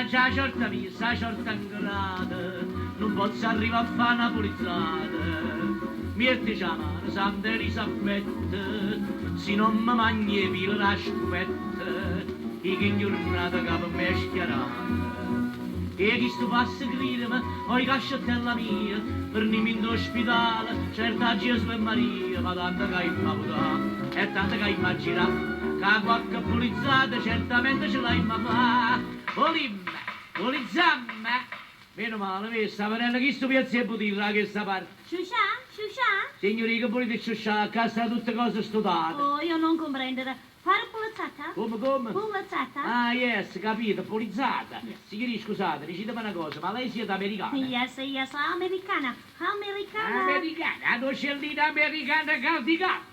Mannaggia 'a ciorta mia, 'sta ciorta 'ngrata, nun pozzo arrivà a fà na pulizzata. Miettece 'a mano, Santa Elisabetta, si no me magno 'e pile d' 'a scupetta, 'e che ghiurnata ca pe me è schiarata. E chistu passo crireme, oi cascettella mia, fernimmo 'int' 'o spitale, certo a Gesù e Maria, ma tanto ca 'imma vutà e tanto ca 'imma girà, ca quacche pulizzata certamente ce l'avimma fà. Vulimme, pulizzamme! Meno male, me sta venenno chistu piezzo 'e butirro 'a chesta parte. Sciuscià? Sciuscià? Signorì, che volite sciuscià? Ccà sta tutte cose stutate. Oh, io non comprendere. Fare pulizzata? Come, come? Pulizzata? Ah, yes, capito, pulizzata. Signorì, scusate, dicitemi una cosa, ma lei siete americana? Yes, yes, americana. Americana. Americana, 'a nocellina americana caldi caldi.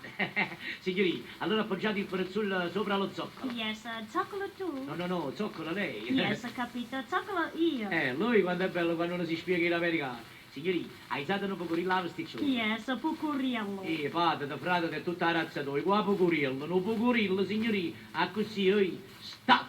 Signorì, allora appoggiate il prezzullo sopra lo zoccolo. Yes, zoccolo tu? No, no, no, zoccolo lei. Yes, capito, zoccolo io. Lui quando è bello quando uno si spiega in americano. Signorì, aizate nu pocurillo 'a vesticciona. Yes, pucuriello. Eh, padre, frate e tutta 'a razza tua, qua pucurillo, nu pucurillo, signorì, accussì, oi, stat.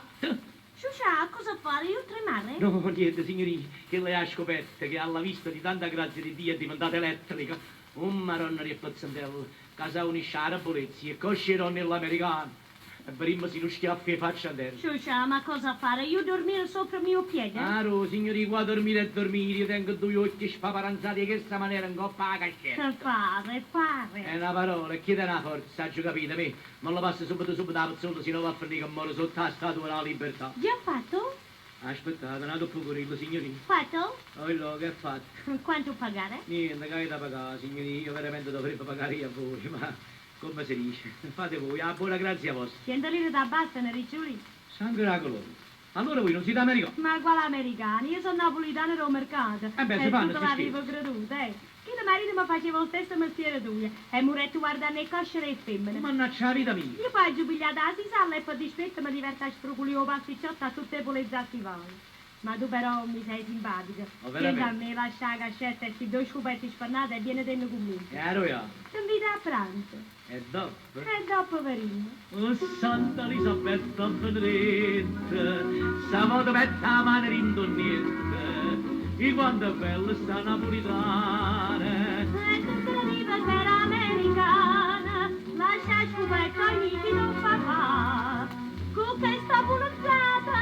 Sciuscià, cosa fare? Io tremare? No, niente, signorì, chella è 'a scopetta che alla vista di tanta grazia di Dio è diventata elettrica. Oh, maronna di pezzentella, ca s'aunisce 'a debolezza e cosce 'e donne l'americano. E vedimmo si nu schiaffo 'e faccia 'nterra. Sciuscià, ma cosa fare? Io dormire sopra il mio piede? Ah, no, signorì, qua dormire e dormire, io tengo due occhi spaparanzati di questa maniera in coppa 'a cascetta. Che fare, fare? È una parola, chiede una forza, aggio capito, me. Me lo passo subito subito 'a pezzolla, si no va a finire che muore sotto 'a statua della libertà. Già fatto? Aspettate, un altro pocorillo, signorì. Fatto? Oh, là, che è fatto? Quanto pagare? Niente, che avete da pagare, signorì, io veramente dovrei pagare io a voi, ma come si dice? Fate voi, 'a buona grazia vostra. 100 lire da bastano, ricciuli. Sangue da colore. Allora voi non siete americani? Ma quale americani? Io sono napolitana del mercato. Eh beh, si e fanno tu te sti l'avevo scherzi. creduto, eh. Che il marito mi faceva lo stesso mestiere tuo e muretto guardando le cosce delle femmine. Mannaggia la vita mia. Io poi ho pigliato la sisalla e per dispetto mi diverto a sfruculire il pasticciotto a tutte le pulizie stivali. Ma tu però mi sei simpatico. Oh, Vieni veramente? a me, lascia la cascetta e sti due scopetti spannate e vieni dentro con me. E allora? Ti invito a pranzo. E dopo? E dopo verino. Oh, Santa Elisabetta benedetta, sta mette la mano dentro niente, e quanto è bella sta napolitana. E tu credevi che era americana, lascia scopetta ogni chi non fa fa. Con questa pulizzata,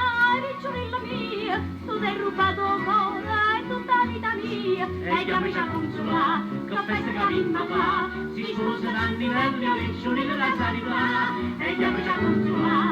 ricciolilla mia, tu sei rubato il cuore e tutta la vita mia. E chiamaci a consolà, che festa che abbiamo fa, si sposa Nanninelli, ricciolina la sanità. E chiamaci a consolà,